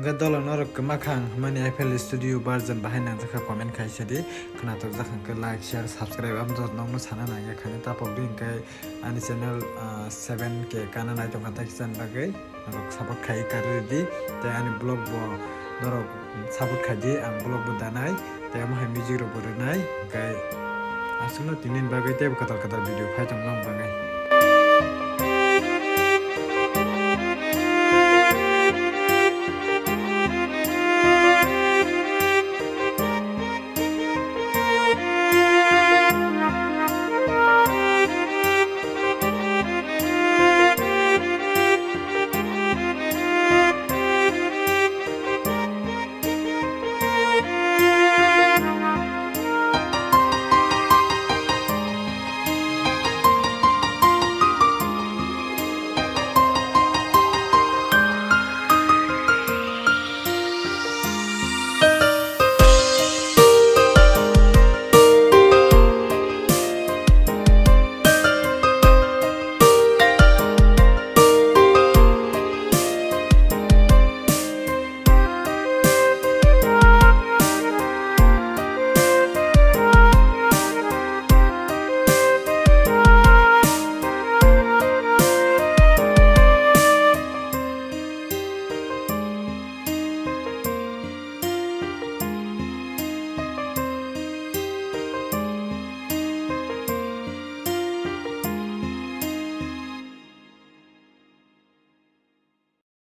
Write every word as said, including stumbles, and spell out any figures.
Hwnkhe dolo norok kwma kha ang hwnmani F L Studio version bahai nangjakha, comment khai sadi. Khwnatok jak hwnkhe like, share, subscribe amo jotto nokno sana nangya khani tapok di, hwnkhe ani channel, ah, seven K kana nai tongkha, tei kisa ni bagwi norok support khai karwi di. Tei ani vlog bo norok support khai di, ang vlog bo danai, tei amo hai music rok bo rwnai, hwnkhe aswkno tini ni bagwi teibo kwtal kwtal video phai tong nang bagwi.